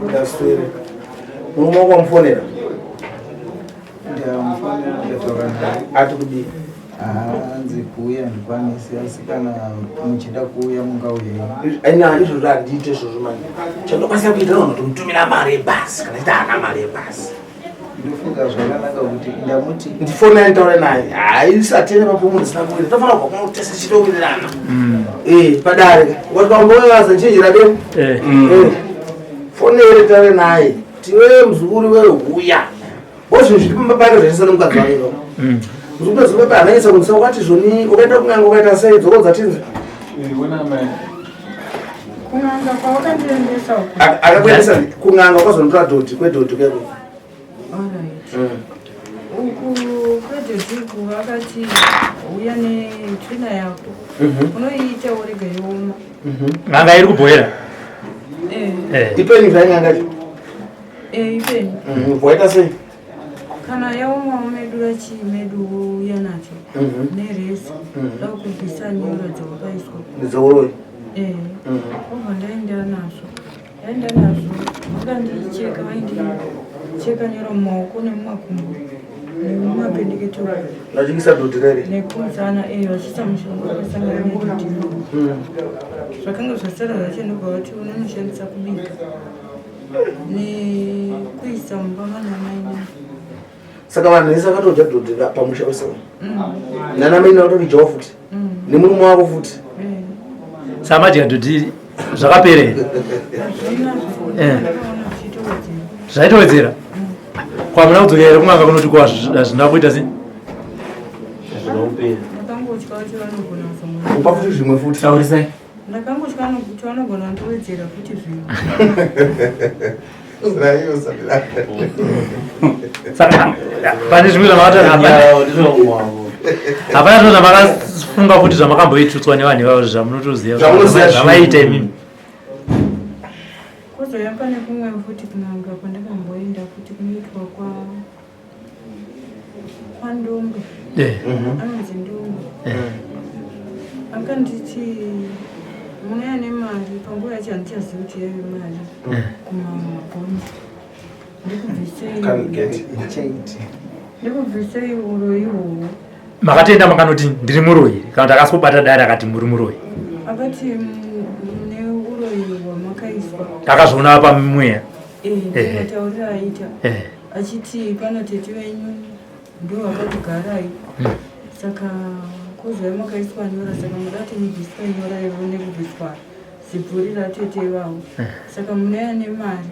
Ndaswera. Murume wako wamufonera? Ndamufonera ndataura naye. Ati kudii? Hanzi kuuya ndikwanisi asi kana muchida kuuya mungauye. Aina izvozvo handiite izvozvo manje. Chandokwanisa kuita ndinoona tomutumira mari yebhasi kana chiti haana mari yebhasi. Ndofunga zvakanaka kuti ndamuti Ndifonera nditaure naye. Hayi satene papo munhu zina kuwira. Tofanira kubva kuno tese tichitowirirana. Eh, padare. Wakaomboyaza chinjira demu. Eh. Eh. Fonere taure naye. Tiwe muzukuru wewe huya. Wozvinhu zviri pamba pake zvaisana nemukadzi wake iko. Muzukuru wezuva pake ananyisa kunzisa wakati zvoni ukaenda kun'anga ukaita sei dzokodza tinzi. Kun'anga kwawakandiendesa uko. Akakuendesa kun'anga ukazonotora dhodhi kwedhodhi kweko. Alright. Uku kwedhodhi uku vakati uya netsvina yako. Unoiita worega yooma. N'anga iri kubhoera. Eh, Eh. Ipenyu zvain'anga cho. eh ipenyu. Waita sei? Kana yaoma womedura chimedu wouya nacho. Nereza. Ndokubvisa nyora dzawakaiswa. Ndidzouroi. Eh. Obva ndaenda nazvo. Ndaenda nazvo. Vakandicheka vaindicheka nyora mumaoko nemumakumbo. Nemumapendekete. Ndachikisa dhodhi rere. Nekumusana eh vachiisa mushonga wakasangana nedhodhi iroro. Zvakanga zvasara zvacho ndobva vati unonoshandisa kubika. Nekuisa mumba manamainini. Saka vanhu vese vakatodya dhodhi pamusha wese. Nana mai vakatodyawo futi. Nemurume wako futi. Saka madya dhodhi zvakapera here? Hazvina Eh. ndakaona zvichitowedzera. Zvaitowedzera. Kwamuna kudzokera here kun'anga kunoti ko hazvina kuita sei? Ndakangotya kuti vanogona kuzongo Upa futi zvimwe futi. Taurisai. ndakangotya kuti vanogona kundowedzera futi zvimwe. Saka pane zvimwe zvamakaita hapana zvimwe zvamakafunga kuti zvamakamboitutswa nevanhu ivavo zvamunotoziva Zvamunoziva zvamaiita imimi. Kozouya pane kumwe futi kun'anga kwandakamboenda futi kunoitwa kwa kwaNdongwe. Eh. Anonzi Ndongwe. Akanditi munouya nemari panguva yacho handichazivi kuti yaive mari kumabhonzo. Ndikubvisei Can't get. Ichaiti. ndikubvisei uroyi ihwohwo. Makatoenda makanoti ndiri muroyi kana kuti akasingobata dare akati muri muroyi. Akati mune uroyi hwamakaiswa. Akazviona pamweya. Eh, Ehe. matauriro aita. Eh. Achiti pana tete venyu ndo vakatugarai saka kozouya makaiswa nyora saka muda kuti mubviswe nyora ivo nekubviswa zibvuri ratete ivavo saka munouya nemari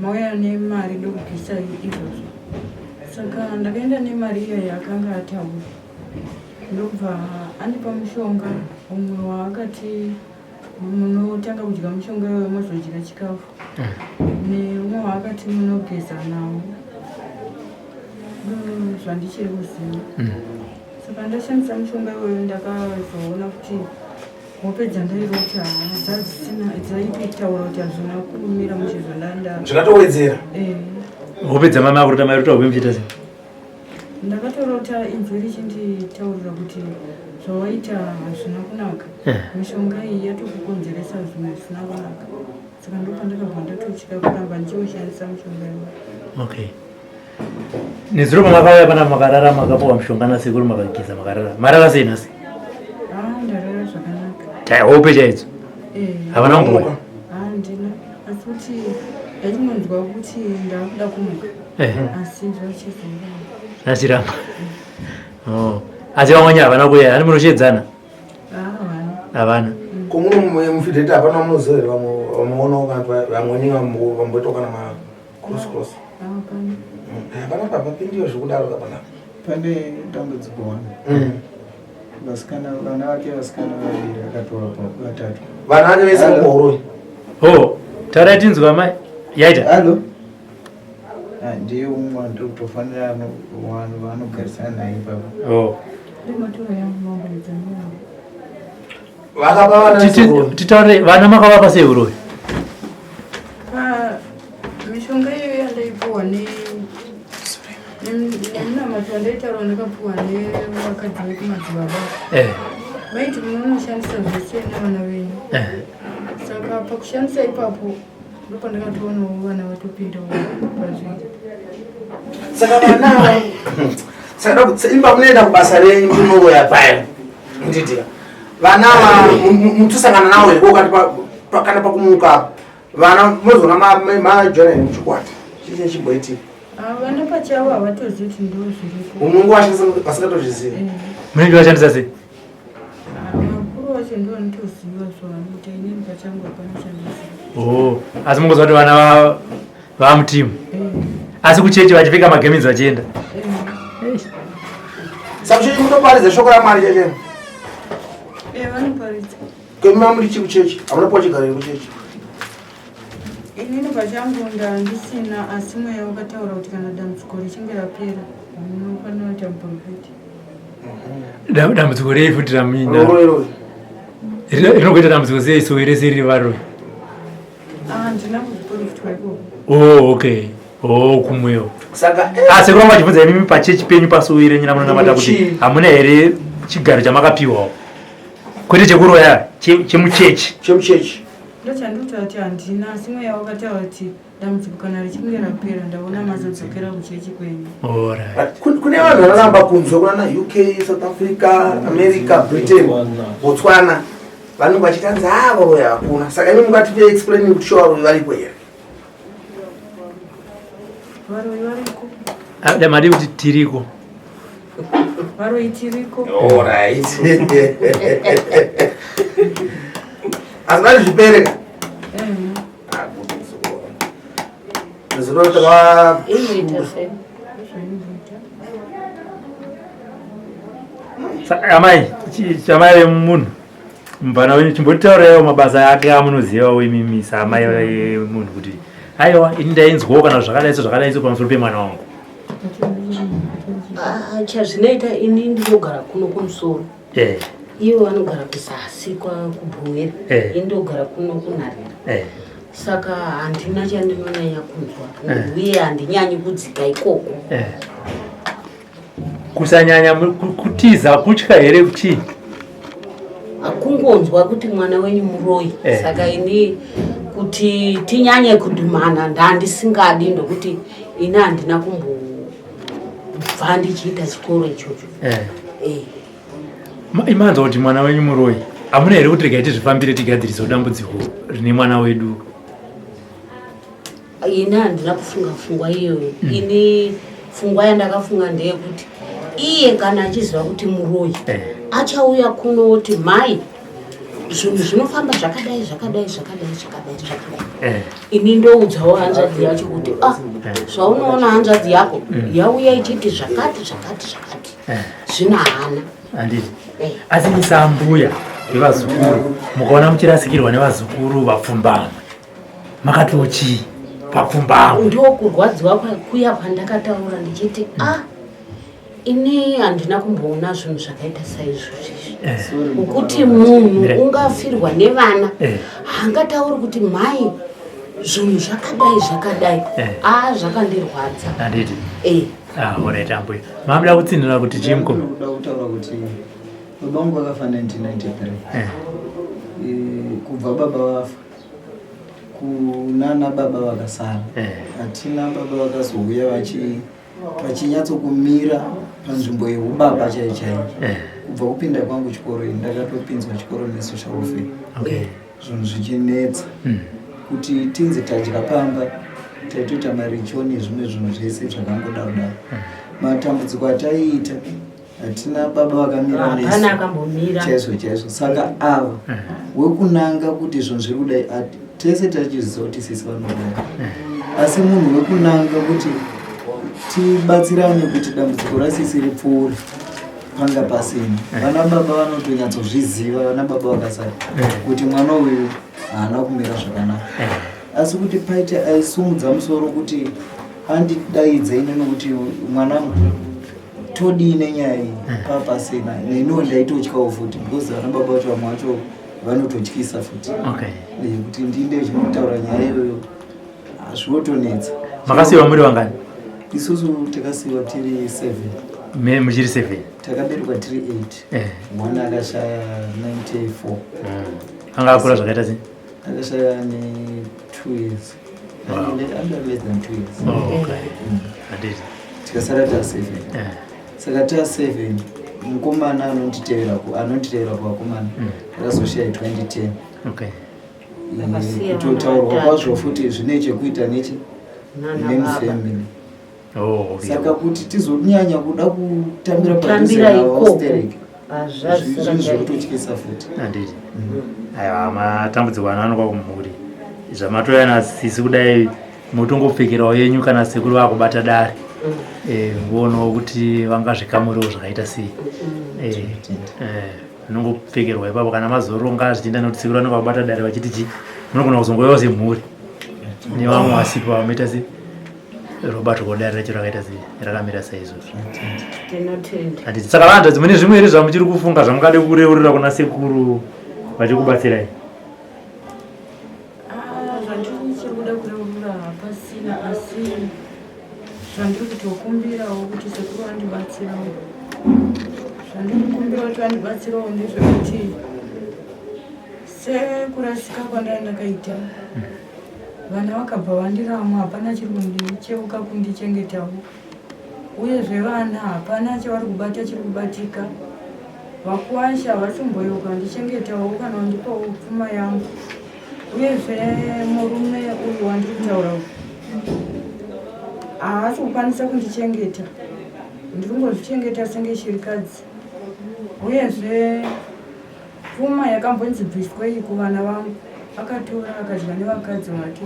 mauya nemari ndokubvisa izvozvo saka ndakaenda nemari iya yaakanga ataura ndobva andipa mushonga umwe waakati munotanga kudya mushonga iwoyo mozodya chikafu neumwe waakati munogeza nawo Ndo zvandichiri kuziva saka ndashandisa mushonga iwoyo ndakazoona kuti hope dzandairota dzadzisina dzaitotaura kuti hazvina kumira mushe zvandanda Zvakatowedzera. Eh, Hope dzamama akurota mairota hope muchiita sei? ndakatorota inzwi richinditaurira kuti zvawaita hazvina kunaka Eh. mishonga iyi yatokukonzeresa zvimwe zvisina kunaka saka ndopandakabva ndatotya kuramba ndichiushandisa mushonga iwoyo Okay. Nezuro pamakauya pana makarara makapuwa mushonga nasekuru makageza makarara. Marara sei nhasi? Ah, ndarara zvakanaka Tai hope chaidzo. Eh. Havana kumboya. Handina asi kuti ndachingonzwa kuti ndakuda kumuka Eh. asi zvachizoramba Zvachiramba. Oh. Asi vamwe havana kuuya, hani munoshedzana? havana Havana. Ko muno mufidheti hapana munoziva here vamwe vamuonawo kana vamweni vamboitawo kana ma cross cross. hapana Hapana papapindiwa zvekudaro kapana. Pane dambudziko one. Vasikana vana vake vasikana vaviri akatora vatatu. Vana vake vese vakuhoroi. Oh, taurai tinzwa mai. Yaita. Halo. Ah, ndiye umwe wandiri kutofanira vanogarisana naye ipapo. Oh. ndematora yangu mamboedzanao Vakapa vana vese uroyi. Titaure vana makavapa sei uroyi? mishonga iyoyo yandaipuwa nemunamato wandaitaura ndakapuwa nevakadzi vekumadzibaba Eh. vaiti munonoshandisa zvese nevana venyu Eh. saka pakushandisa ipapo Ndopandakatoonawo vana vatopindawo pazviri. Saka vana saka imba munoenda kubasa renyu kunoroya paya nditi vana mutosangana navo here kokati kana pakumuka vana mozoona majoina muchikwata chii chimboitika? Ah, vana pachavo havatozivi kuti ndo zviriko. Unongo vashandisa vasingatozvizivi. Eh. Munenge vashandisa sei? Ah, vakuru vacho ndo vanotoziva zvavanoita, inini pachangu hapana chandoziva. Oh, asi mungoziva kuti vana vamutimu. Eh. Asi kuchechi vachipfeka magemenzi vachienda. Eh. Saka kuchechi munoparidza shoko raMwari chachena? Eh, vanoparidza. Kemima muri chii kuchechi? Hamuna chigaro here kuchechi? Inini pachangu ndandisina, asi mweya wakataura kuti kana dambudziko richinge rapera munofanira kuita muprofiti. Dambudziko rei futi ramina? Roro irori. Rinokuita dambudziko sei sowe rese riri varoi? Ah, handina kuzoprofitwa ikoko. Oh, okay. Oh, kumwewo. Saka Asi kuramba vachibvunza imimi pachechi penyu pasowe renyu ramunonamata kuti Chii? hamuna here chigaro chamakapiwawo? Kwete chekuroya, chemuchechi. Chemuchechi. Ndochandikutaura kuti handina, asi mweya wakataura kuti dambudziko kana richinge rapera ndaona mazodzokera kuchechi kwenyu. Alright. Kune vanhu vanoramba kunze kunana UK, South Africa, America, Britain, Botswana, vanenge vachitanzi haa varoya hakuna. Saka imi mungatipe explain kuti sure varoyi variko here? Varoyi variko. Ah, madi kuti tiriko. Varoyi tiriko. Alright. Asi vati zvipere ka? Eh. Zino taka Inoita sei? Zvainoita. Amai, amai vemunhu mubvana wenyu, chimbotauraiwo mabasa ake amunozivawo imimi saamai vemunhu kuti aiwa ini ndainzwawo kana zvakadai so zvakadai so pamusoro pemwana wangu. Ah, chazvinoita ini ndinogara kuno kumusoro. Ivo vanogara kuzasi kuBhuwera. Ini ndogara kuno kuNharira. Saka handina chandinonyanya kunzwa uye handinyanyi kudzika ikoko. Kusanyanya kutiza kutya here kuchii? Hakungonzwa kuti mwana wenyu muroyi. Saka ini kuti tinyanye kudhumana ndandisingadi, ndokuti ini handina kumbobva ndichiita chikoro ichocho. Imanzwa kuti mwana wenyu muroyi, hamuna here kuti regai tizvifambire tigadzirise dambudziko rine mwana wedu? Ini handina kufunga pfungwa iyoyo. Ini pfungwa yandakafunga ndeyekuti iye kana achiziva kuti muroyi achauya kuno oti mai zvinhu zvinofamba zvakadai zvakadai zvakadai zvakadai zvakadai. Ini ndoudzawo hanzvadzi yacho kuti ah, zvaunoona hanzvadzi yako yauya ichiti zvakati zvakati zvakati zvino hana. Handiti. Asi misambuya vevazukuru mukaona muchirasikirwa nevazukuru vapfumbamwe makatiwo chii papfumbamwe? Ndokurwadziwa kuya kwandakataura ndichiti ah, ini handina kumboona zvinhu zvakaita saizvozvizvi. Ngokuti munhu ungafirwa nevana haangatauri kuti mai zvinhu zvakadai zvakadai. A, zvakandirwadza. Handiti. Ah, alright ambuya. Mamuda kutsinhira kuti chii mukoma? Ndinoda kutaura kuti baba vangu vakafa 1993. Kubva baba vafa kunana baba vakasara hatina baba vakazouya vachinyatsokumira panzvimbo yeubaba chai chai. Kubva kupinda kwangu chikoro ini ndakatopinzwa chikoro nesocial welfare. Zvinhu zvichinetsa kuti tinzi tadya pamba, taitoita maricho nezvimwe zvinhu zvese zvakangodaro daro. Matambudziko ataiita hatina baba vakamira Hapana nesu akambomira. Chaizvo chaizvo. Saka ava wekunanga kuti zvinhu zviri kudai, tese tachiziva kuti sisi vanodai, asi munhu wekunanga kuti tibatsirane kuti dambudziko rasisi ripfuure panga pasina. Vana baba vanotonyatsozviziva, vana baba vakasara, kuti mwana uyu haana kumira zvakanaka, asi kuti paite aisumudza musoro kuti andidaidze inini kuti mwanangu todii nenyaya iyi, papasina. Neniwo ndaitotyawo futi because vana baba vacho vamwe vacho vanototyisa futi. Kuti ndinde chinotaura nyaya iyoyo hazvinotonetsa. Makasiyiwa muri vangani? Isusu takasiyiwa tiri 7. Muchiri 7? Takaberekwa tiri 8. Mwana akashaya 94. Anga akura zvakaita sei? Akashaya ne 2 years. Under less than 2 years. Oh, okay. Handiti. Tikasara ta 7. Saka ta 7 mukomana anonditevera ku anonditevera kuvakomana akazoshaya 2010. Okay. Akasiya vana Kutotaurwa vatatu. kwazvo futi zvine chekuita nechi Nana baba. nemufamily. Oh, okay. Saka kuti tizonyanya kuda kutambira padhuze Kutambira navo ikoko. sterek. Hazvazvi Zvinhu zvekutotyisa futi. Handiti. Aiwa, matambudziko anowanikwa kumhuri. Zvamatouya nasisi kudai motongopfekerawo yenyu kana sekuru vakubata dare. Muonawo kuti vangazvikamurewo zvakaita sei. Munongopfekerwa ipapo kana mazoronga zvichienda nekuti sekuru vanenge vakubata dare vachiti chi munogona kuzongouyawo semhuri nevamwe vasipo vamoita sei robatwa dare racho rakaita sei rakamira saizvozvo. Tinotenda. Handiti. Saka vanhu mune zvimwe here zvamuchiri kufunga zvamungade kureurira kuna sekuru vachikubatsirai? Ah, zvandiri kuda kureurura hapasina, asi zvandiri kutokumbirawo kuti sekuru vandibatsirawo, zvandiri kukumbira kuti vandibatsirawo ndezvekuti sekurasika kwandanga ndakaita, vana vakabva vandiramwa, hapana chiri kundicheuka kundichengetawo, uyezve vana hapana chavari kubata chiri kubatika. Vakuwasha havasi kumboyeuka kundichengetawo kana kundipawo pfuma yangu. Uyezve murume uyu wandiri kutaura uyu haasi kukwanisa kundichengeta, ndiri kungozvichengeta senge shirikadzi. Uyezve pfuma yakambonzi bviswei kuvana vangu akatora akadya nevakadzi vake.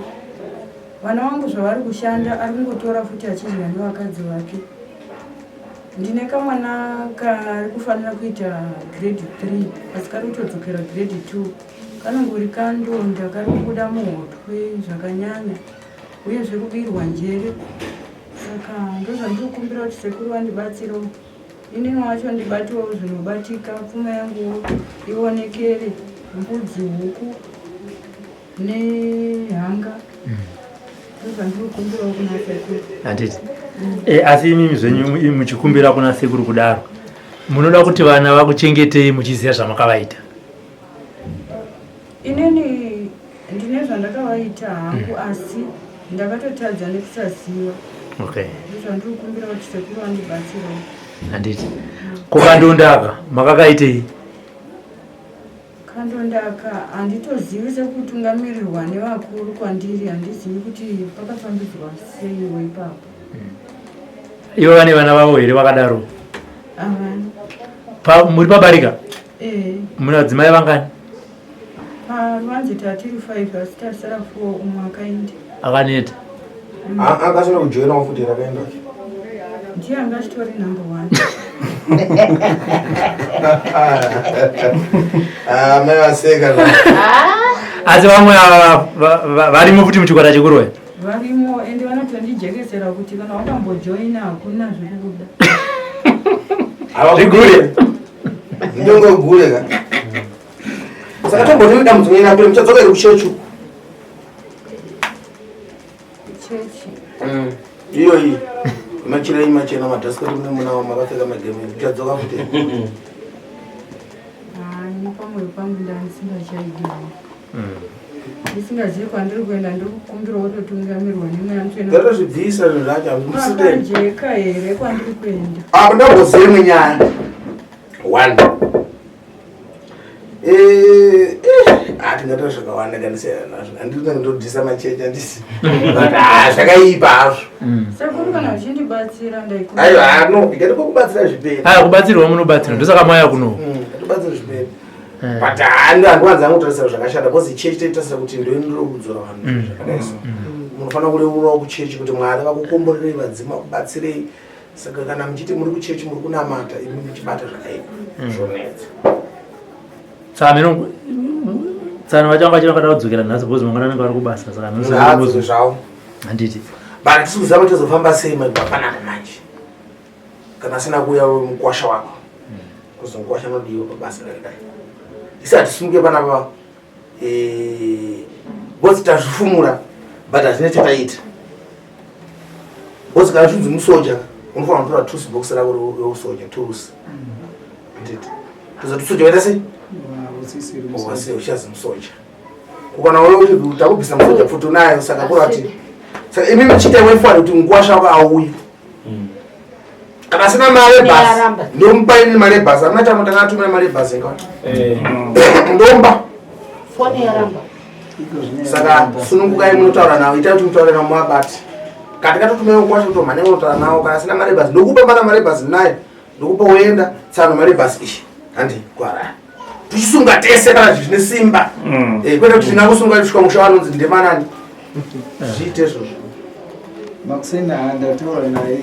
Vana vangu zvavari kushanda ari kungotora futi achidya nevakadzi vake. Ndine kamwana kari kufanira kuita grade 3 asi kari kutodzokera grade 2, kanongori kandonda kari kubuda muhotwe zvakanyanya, uyezve kubirwa njere. Saka ndozvandiri kukumbira kuti sekuru vandibatsirewo, inini wacho ndibatiwewo zvinobatika, pfuma yanguwo ionekere, mbudzi, huku nehanga. Ndozvandiri kukumbirawo kuna sekuru. Handiti. Asi imimi zvenyu muchikumbira kuna sekuru kudaro, munoda kuti vana vakuchengetei muchiziva zvamakavaita? Inini ndine zvandakavaita hangu, asi ndakatotadza nekusaziva. Okay. Ndozvandiri kukumbira kuti sekuru vandibatsirawo. Handiti. Kukandondaka makakaitei? Kandondaka handitozivi, sekutungamirirwa nevakuru kwandiri, handizivi kuti pakafambidzwa seiwo ipapo. Ivo vane vana vavo here vakadaro? Havana. Muri pabarika? Ee. Mune vadzimai vangani? Paruvanze tatiri 5, asi tasara 4, umwe akaenda. Akaneta. Akasina kujoinawo futi rakaenda. Ndiye anga achitori number 1. Ah, mai vaseka. Asi vamwe ava varimo futi muchikwata chekuroya? Varimo, ende vanotondijekesera kuti kana wakambojoina hakuna zvekubuda. Zvigure. Ndongogure ka. Saka tomboti dambudziko renyu rapera, muchadzoka here kuchechi uku? Chechi? Iyo iyi machira iyi machena, madhasikoti mune munawo makapfeka magemu, muchadzoka futi? Hai, pamwoyo pangu ndandisingachaidiwo, ndisingazivi kwandiri kuenda. Ndiri kukumbirawo kutotungamirwa nemweya mutsvene. Ndatozvibvisa zvinhu zvacho, hamusitei. Kwakajeka here kwandiri kuenda? Apo ndamboziva imwe nyaya one. Tingataura zvakawanda kandisiyana nazvo, handiri ndodhisa machechi, handisi, but zvakaipa hazvo. Sekuru, kana uchindibatsira Aiwa, no, ndikati kubatsira zviperi. Aya, kubatsirwa munobatsirwa, ndosaka mauya kuno. Ndatobatsira zviperi, but handiwanza hangu kutarisa zvakashata, because chechi toitarisa kuti ndoendero kudzora vanhu zvakadai so. Munofanira kureururawo kuchechi kuti Mwari vakukomborerei, vadzimu vakubatsirei. Saka kana muchiti muri kuchechi, muri kunamata, imi muchibata zvakaipa, zvonetsa. Saka mino tsano vacho vanga vachida kudzokera nhasi because mangwana vanenge vari kubasa, saka Ngaadzoke zvavo. Handiti. But tisi kuziva kuti tozofamba sei mabva panapa manje kana asina kuuya mukwasha wako, kuzi mukwasha anodiwa pabasa rakadai. Isi hatisimuke panapa because tazvifumura, but hazvina chataita, because kana zvinzi musoja unofanira kutora tools box rako reusoja, tools, handiti? Toza tusoja waita sei? Usisiri Wase uchazi musoja. Kukana wewe kuti takubvisa musoja pfuti unayo saka kurati. Saka imi muchiita way forward kuti mukwasha wako auye. Kana asina mari yebhasi ndomupa ini mari yebhasi amuna chamo takatumira mari yebhasi inga. Eh. Ndomba. Foni yaramba. Saka sunungukai munotaura nawo itai kuti mutaure nawo muabati. Kana tikatotumira mukwasha kuti mhane unotaura nawo kana asina mari yebhasi ndokupa mana mari yebhasi nayo ndokupa woenda tsano mari yebhasi ishi handi kuharare. Tichisunga tese kana zvine simba. Eh, kwete kuti tingangosunga kusvika musha vanonzi ndemanani. Zviite izvozvo. Makuseni ndataura naye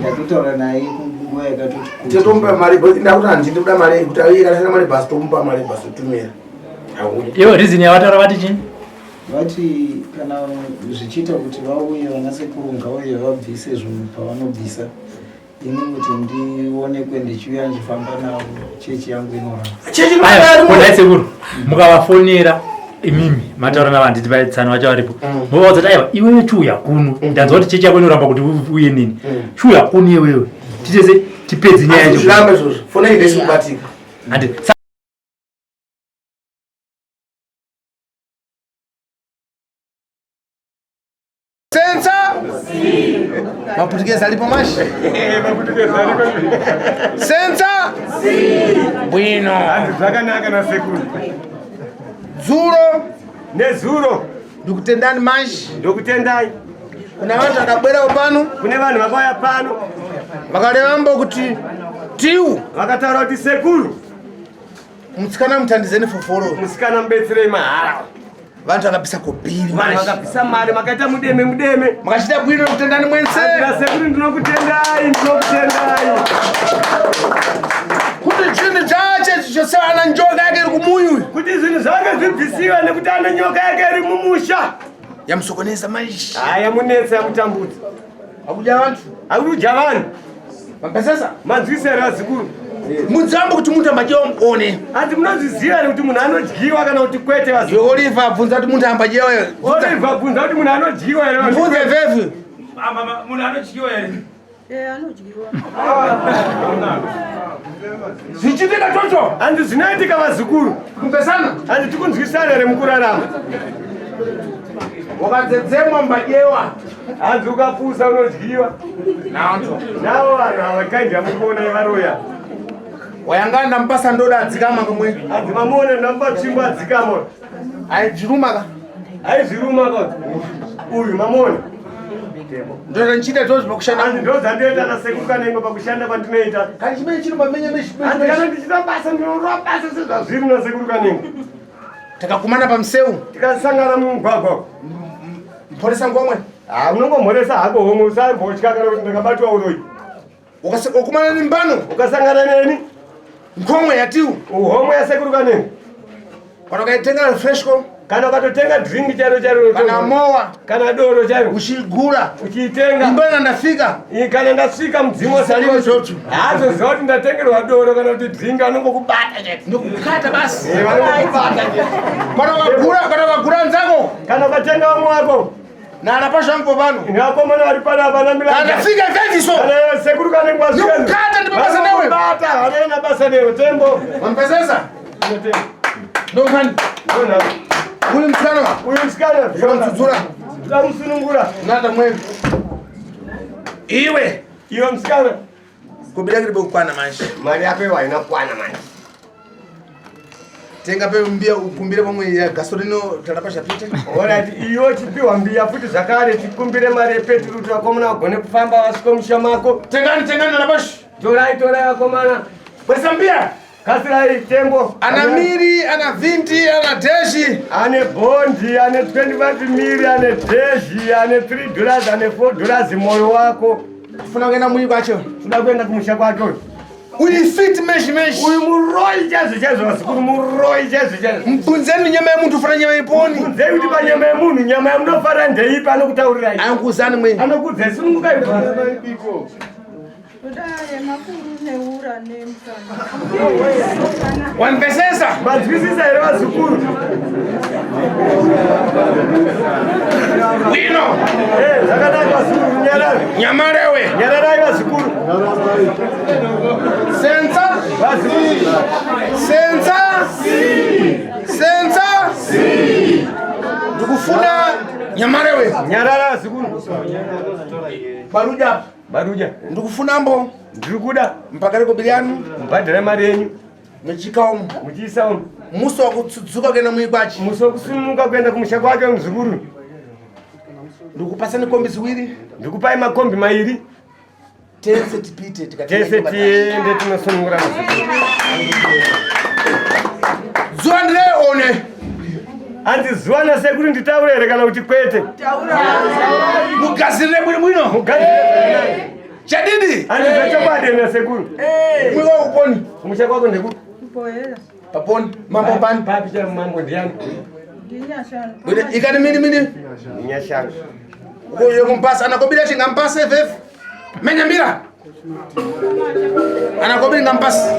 ndatotaura naye nguva yakatoti kuti. Totomupa mari but ndakuti handidi kuda mari kuti auye kana asina mari basi tomupa mari basi totumira. Auye. Ivo reason yavataura vati chii? Vati kana zvichiita kuti vauye vanasekuru ngauye vabvise zvinhu pavanobvisa ini kuti ndionekwe ndichiuya ndichifamba navo chechi yangu inoramba sekuru mukavafonera imimi mataura navo handiti vaitsano vacho varipo mm. movaudza kuti aiwa iwewe chiuya kuno mm. ndanzwa kuti chechi yako inoramba kuti uye nini mm. chiuya kuno iwewe titese tipedze nyaya yacho handi Sensa? Maputukezi alipo mashi? Maputukezi alipo. Sensa? Bwino. Hanzi zvakanaka na sekuru. Dzuro nezuro ndikutendani mashi. Ndokutendai. Kuna vanhu vakabwerawo pano. Kune vanhu vakauya pano. Vakarevambo kuti tiu. Vakataura kuti sekuru. Musikana mutandizeni foforo. Musikana mubetserei mahara. Vanhu vakabvisa kobhiri. Vanhu vakabvisa mari makaita mudeme mudeme. Makachita bwino kutendani mwense. Sekuru ndinokutendai ndinokutendai. Kuti zvinhu zvache zvosana njoka yake iri kumuyu. Kuti zvinhu zvake zvibvisiwe nekuti ane nyoka yake iri mumusha. Yamusokoneza manje. Haya yamunetsa yamutambudza. Akudya vantu. Akudya vanhu. Mapesesa? Manzwisa here vazukuru? Mudzambo kuti muntu ambadyiwa muone. Hanzi munozviziva here kuti munhu anodyiwa kana kuti kwete vazukuru? Oliver abvunza kuti muntu ambadyiwa here. Oliver abvunza kuti munhu anodyiwa here. Mubvunze vevi. Mama munhu anodyiwa here? Eh anodyiwa. Zvichiitika chocho. Hanzi zvinoitika vazukuru. Kupesana? Hanzi tikunzwisana here mukurarama? Wakadzedzemwa mbadyewa. Hanzi ukapusa unodyiwa. Navo vanhu ava kaindi yamukuona yevaroya. Wayanga ndamupasa ndoda adzikama kamwe. Hanzi mamuona ndamupa tsvimbo adzikama. Aizviruma ka. Aizviruma ka. Uyu mamuona. Ndoda ndichiita zvozvo pakushanda. Hanzi ndozvandoita nasekuru Kanengo pakushanda kwandinoita. Kana chimene chiri pamenya meshi. Hanzi kana ndichiita basa ndinorova basa sezvazviri nasekuru Kanengo. Takakumana pamuseu. Tikasangana mumugwagwa. Mhoresa ngomwe. Ah, unongomhoresa hako homwe usambotya kana kuti ndakabatwa uroyi. Ukakumana nembano. Ukasangana neni. Ngomwe yatiu. Uhomwe yasekuru Kanengo. Kana ukaitenga freshco. Kana ukatotenga drink chairo chairo. Kana mowa. Kana doro chairo. Uchigura. Uchiitenga. Imbana ndafika. Kana ndasvika mudzimu wasalimi zvotu. Haazoziva kuti ndatengerwa doro kana kuti drink anongokubata chete. Ndokukata basi. Eh, vanongokubata chete. Kana ukagura, kana ukagura nzako. Kana ukatenga vamwe wako. Nana pashango pano. Vakomana vari pano havana milanga. Ndafika ifeziso. Kana sekuru kana ngwasvika. Ndokukata ndipo basa newe. Bata havana basa newe tembo. Wampesesa? Ndokani. Ndona. Uyu msikana. Uyu msikana. Ndamtsutsura. Ndamusunungura. Nanda mwewe. Iwe. Iwe msikana. Kubira kiri kukwana manje. Mari yako iwe haina kukwana manje. Tenga pe mbiya ukumbire pamwe ya gasolino tarapa zvapita. Alright, iyo chipiwa mbiya futi zvakare tikumbire mari yepeturu kuti vakomana vagone kufamba vasvike musha mako. Tengani tengani tarapa. Torai torai vakomana. Bwesa mbiya. Kasirai tembo. Ana miri, ana 20, ana deshi. Ane bondi, ane 25 miri, ane deshi, ane 3 dollars, ane 4 dollars moyo wako. Funa kuenda muyi kwacho. Funa kuenda kumusha kwake. Uyu fit meshi meshi. Uyu muroyi chaizvo chaizvo vazukuru muroyi chaizvo chaizvo. Mbunzeni nyama yemuntu ufana nyama yeponi. Mbunzeni kuti panyama yemunhu nyama yamunofara ndeipi anokutaurirai. Anokuzani mwe. Anokudzai sunungukai. Wamvesesa? Manzwisisa here vazukuru? Bwino. Eh, zvakanaka vazukuru nyarara. Nyamarewe. Nyararai vazukuru. Sensa. Vazukuru. Sensa. Sensa. Nyamarewe. Nyarara zikuru. Baruja. Baruja. Ndikufunambo. Ndiri kuda. Mpakare kobirianu. Mubhadhare mari yenyu. Muchika umu. Muchiisa umu. Musi wakutsudzuka kuenda muikwachi. Musi wakusimuka kuenda kumusha kwake muzukuru. Ndikupasa nekombi ziwiri. Ndikupai makombi mairi. Tese tipite tese tiende tinosunungura muzukuru. Zuva ndireone. Hanzi zuva nasekuru nditaure here kana kuti kwete? Mugazirire bwino bwino. Mugazirire. Chadidi. Hanzi zvechokwadi here nasekuru? Mwiko kuponi. Kumusha kwako ndekupi? Mpohera. Paponi. Mambo pani. Papi cha mambo ndiani? Ndinyashanu. Bwine ikani mini mini. Nyashanu. Uyo kumpasa anakobira chingampasa FF. Menyambira. Anakobira ngampasa.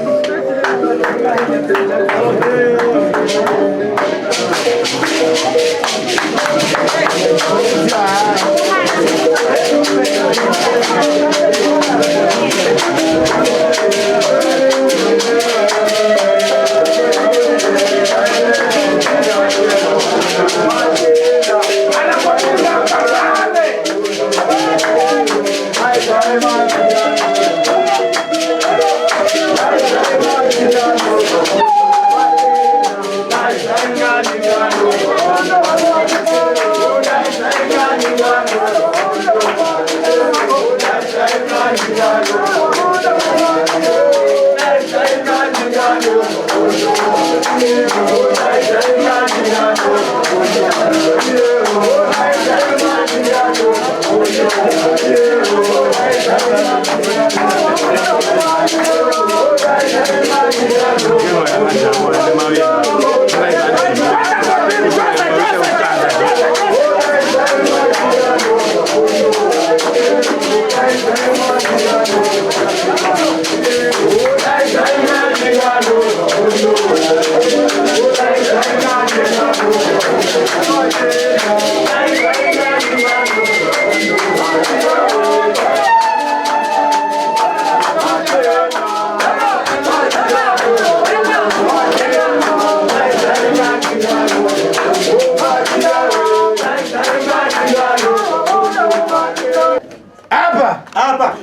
Apa apa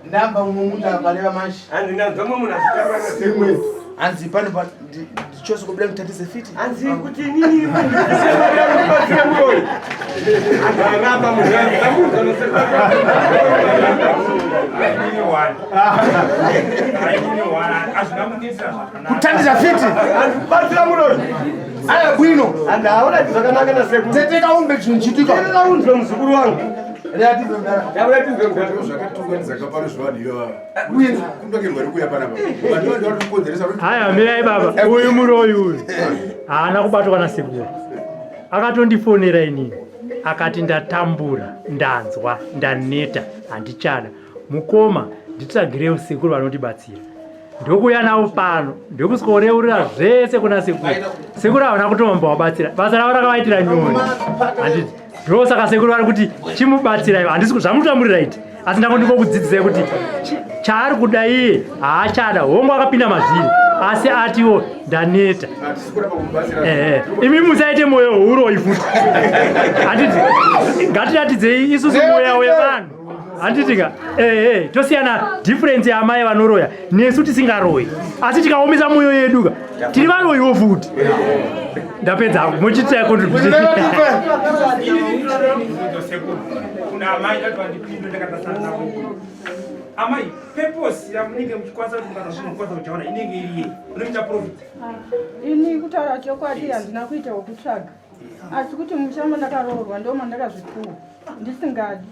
ndamba umwe munhu akaleva manje hanzi ndanzwa mumwe munhu achitaura nasemwe hanzi pano ndichose kubuda mutatise fiti hanzi kuti inini ndibatsire muroyi andaramba munhu kutandisa fiti hanzi kubatsira muroyi aya bwino hanzi aona kuti zvakanaka nasekuru teteka umbe chinhu chitika teteka unzwe muzukuru wangu Haya, mirai baba, uyu muroyi uyu haana kubatwa nasekuru, akatondifonera inini akati ndatambura, ndanzwa, ndaneta, handichada. Mukoma, nditsvagirewo sekuru vanotibatsira. Ndokuuya navo pano, ndokusikoreurira zvese kuna sekuru. Sekuru havana kutomba wabatsira, basa ravo rakavaitira nyore. Handiti ndosaka sekuru vari kuti chimubatsirai, handisi zvamutamburira iti, asi ndango ndingokudzidzisai kuti chaari kuda iye haachada, hongu akapinda mazviri, asi atiwo ndaneta. Ehe, imi musaite mwoyo huroyi futi. Handiti ngatiratidzei isusu mweya wevanhu. Handiti ka ehe, tosiyana difference yaamai vanoroya nesu tisingaroyi, asi tikaomesa mwoyo yedu ka tiri varoyiwo futi. Ndapedza hangu, muchiita contribution. Amai, purpose yamunenge muchikwanisa kuti mukasa zvinhu mukwanisa kujaona inenge iri yei? Unoita profit? Ini kutaura chokwadi handina kuita wekutsvaga, asi kuti musha mandakaroorwa ndo mandakazvipuwa ndisingadi.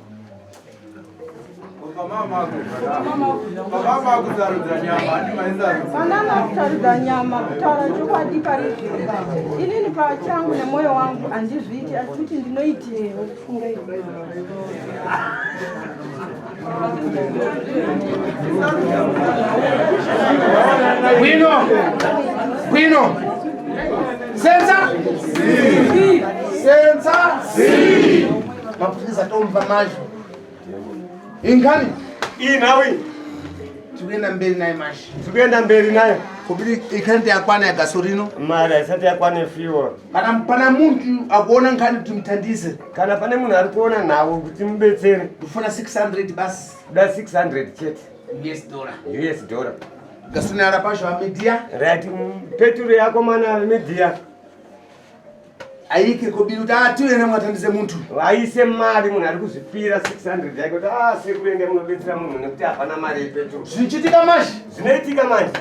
Panana kusarudza nyama, kutaura chokwadi pari zvino inini pachangu nemwoyo wangu handizviiti, asi kuti ndinoitirewo kufunga Bwino bwino senza senza mapurisa tomva mazvo ingani iyi nawe Tikuenda mberi naye manje. Tikuenda mberi naye. Kubiri ikanti yakwana ya gasolino. Mari haisati yakwana fuel. Kana pana muntu akuona nkhani kuti muthandize. Kana pane munhu ari kuona nhau kuti mubetsere. Kufuna 600 basi. Kuda 600 chete. US dollar. US dollar. Gasolino arapasho amedia. Right, peturu yako mana media. Aike kobiri kuti atiwe nemwathandize munthu. Vaise mari munhu ari kuzvipira 600 yake kuti ah sekuru ende munobetsera munhu nekuti hapana mari yepeturu. Zvinochitika manje. Zvinoitika manje.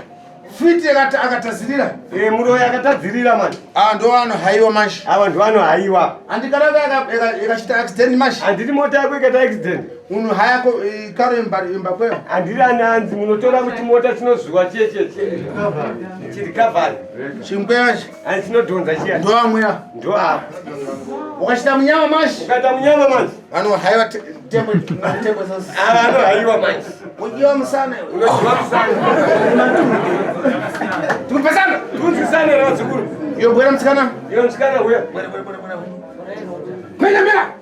Fiti akatadzirira. Eh muroyi akatadzirira manje. Ah ndo ano haiwa manje. Ava ndo ano haiwa. Andikana ikachita accident manje. Handiti mota yako ikaita accident. Unhu hayako karo imba imba kweyo. Handiri ani anzi munotora kuti mota chinozviwa chiye chiye chiye. Chiri cover. Chimkweya chi. Ani chinodhonza chiya. Ndo amweya. Ndo apa. Ukachita munyama manje. Ukaita munyama manje. Ano haiwa tembo tembo sasa. Ava ano haiwa manje. Ujiwa musana. Unojiwa musana. Tikupesana. Tikunzwisane na vazukuru. Iyo bwera musikana. Iyo musikana uya. Bwera bwera bwera bwera. Mira mira.